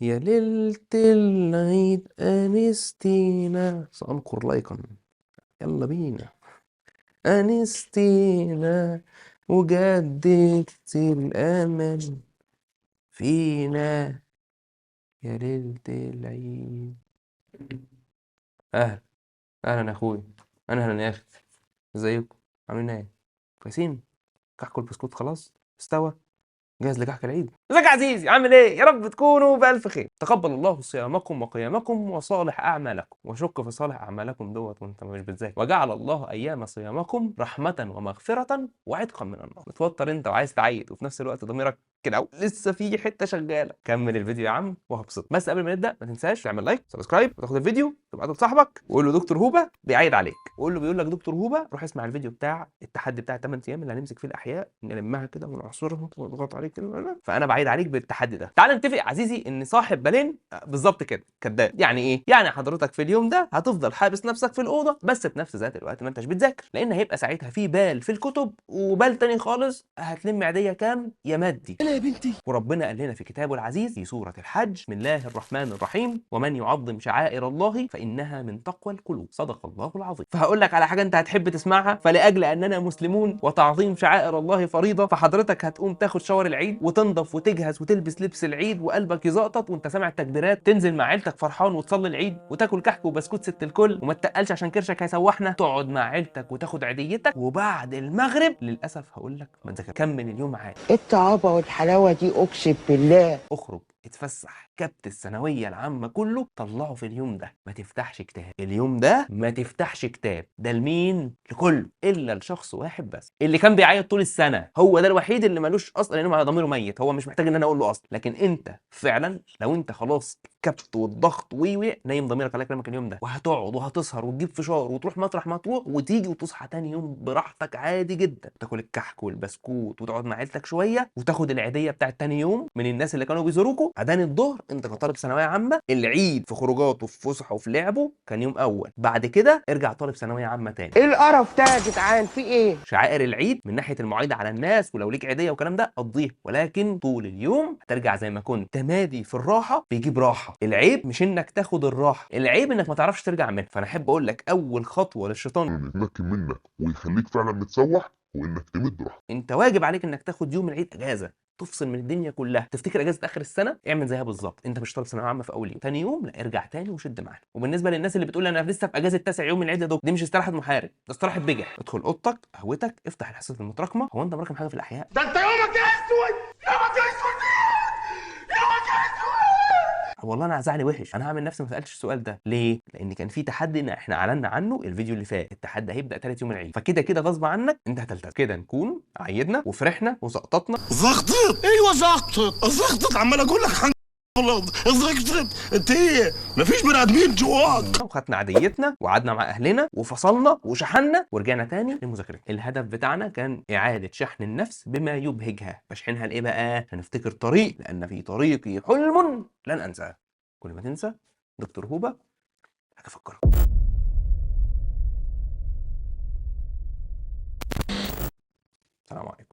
يا ليلة العيد أنستينا، سأنقر لايكا. يلا بينا. أنستينا وجددت الأمل فينا يا ليلة العيد. أهلا أهلا يا أخوي، أهلا يا أخي، ازيكم؟ عاملين إيه؟ كويسين؟ كحك البسكوت خلاص استوى؟ جاهز لكحك العيد؟ ازيك يا عزيزي، عامل ايه؟ يا رب تكونوا بألف خير. تقبل الله صيامكم وقيامكم وصالح اعمالكم، وشك في صالح اعمالكم دوت وانت مش بتذاكر، وجعل الله ايام صيامكم رحمة ومغفرة وعتقا من النار. متوتر انت وعايز تعيد وفي نفس الوقت ضميرك كده أهو لسه في حتة شغالة. كمل الفيديو يا عم وهبسط. بس قبل ما نبدا ما تنساش تعمل like، subscribe، وتاخد الفيديو تبعته لصاحبك وقول له دكتور هوبا بيعيد عليك، وقول له بيقول لك دكتور هوبا روح اسمع الفيديو بتاع التحدي بتاع 8 ايام اللي هنمسك فيه الاحياء نلمها كده ونعصرها ونضغط عليك كده. فانا بعيد عليك بالتحدي ده. تعال نتفق يا عزيزي ان صاحب بالين بالظبط كده كداب. يعني ايه؟ يعني حضرتك في اليوم ده هتفضل حابس نفسك في الاوضة، بس في نفس ذات الوقت ما انتش بتذاكر، لان هيبقى ساعتها في بال في الكتب وبال تاني خالص. هتلم عيديه كام يا مادي؟ انا يا بنتي. وربنا قال لنا في كتابه العزيز في سورة الحج: بسم الله الرحمن الرحيم، ومن يعظم شعائر الله فإنها من تقوى القلوب. صدق الله العظيم. فهقول لك على حاجة أنت هتحب تسمعها، فلأجل أننا مسلمون وتعظيم شعائر الله فريضة، فحضرتك هتقوم تاخد شاور العيد وتنضف وتجهز وتلبس لبس العيد وقلبك يزقطط وأنت سامع التكبيرات، تنزل مع عيلتك فرحان وتصلي العيد وتاكل كحك وبسكوت ست الكل، وما تتقلش عشان كرشك هيسوحنا، تقعد مع عيلتك وتاخد عيديتك، وبعد المغرب للأسف هقول لك ما تذاكر، كمل اليوم عادي. ايه الطعابة والحلاوة دي؟ اقسم بالله. اخرج اتفسح، كبت الثانوية العامة كله طلعه في اليوم ده، ما تفتحش كتاب اليوم ده، ما تفتحش كتاب. ده لمين؟ لكله الا لشخص واحد بس اللي كان بيعيط طول السنة، هو ده الوحيد اللي ملوش اصلا، لانه ضميره ميت، هو مش محتاج ان انا اقول له اصلا. لكن انت فعلا لو انت خلاص الكبت والضغط وي وي نايم ضميرك على كلامك اليوم ده، وهتقعد وهتسهر وتجيب فشار وتروح مطرح ما تروح وتيجي وتصحى تاني يوم براحتك عادي جدا، تاكل الكحك والبسكوت وتقعد مع عيلتك شوية وتاخد العيديه بتاعت تاني يوم من الناس اللي كانوا بيزوروكوا. اذان الظهر انت كطالب ثانوية عامة، العيد في خروجاته وفي فسحة وفي لعبه كان يوم اول، بعد كده ارجع طالب ثانوية عامة تاني. ايه القرف ده يا جدعان؟ في ايه؟ شعائر العيد من ناحية المعايده على الناس ولو ليك عيديه والكلام ده قضيها، ولكن طول اليوم هترجع زي ما كنت. تمادي في الراحة بيجيب راحة. العيب مش انك تاخد الراحة، العيب انك ما تعرفش ترجع منها. فانا احب اقول لك اول خطوة للشيطان انه يتمكن منك ويخليك فعلا متسوح وانك تمد راحتك. انت واجب عليك انك تاخد يوم العيد اجازه، تفصل من الدنيا كلها. تفتكر اجازه اخر السنة اعمل زيها بالظبط، انت مش طالب ثانوية عامة في اول يوم، تاني يوم لا ارجع تاني وشد معانا. وبالنسبة للناس اللي بتقول انا لسه في اجازه تاسع يوم العيد يا دكتور، دي مش استراحة محارب، ده استراحة بجح. ادخل اوضتك قهوتك، افتح الحصة المتراكمة. هو انت مراكم حاجة في الاحياء؟ ده انت يومك اسود، يومك اسود، يومك اسود. والله انا زعلي وحش، انا هعمل نفسي ما سالتش السؤال ده ليه؟ لان كان في تحدي ان احنا اعلنا عنه الفيديو اللي فات، التحدي هيبدا تالت يوم العيد، فكده كده غصب عنك انت هتلتزم. كده نكون عيدنا وفرحنا وسقطتنا. زغطت، ايوه زغطت زغطت، عمال اقول لك زغطت. انت ايه؟ مفيش بني ادمين جواك. وخدنا عاديتنا وقعدنا مع اهلنا وفصلنا وشحنا ورجعنا تاني لمذاكرتنا. الهدف بتاعنا كان اعاده شحن النفس بما يبهجها. بشحنها لايه بقى؟ عشان افتكر طريق، لان في طريقي حلم لن انساه. كل ما تنسى دكتور هوبا هتفكرك. السلام عليكم.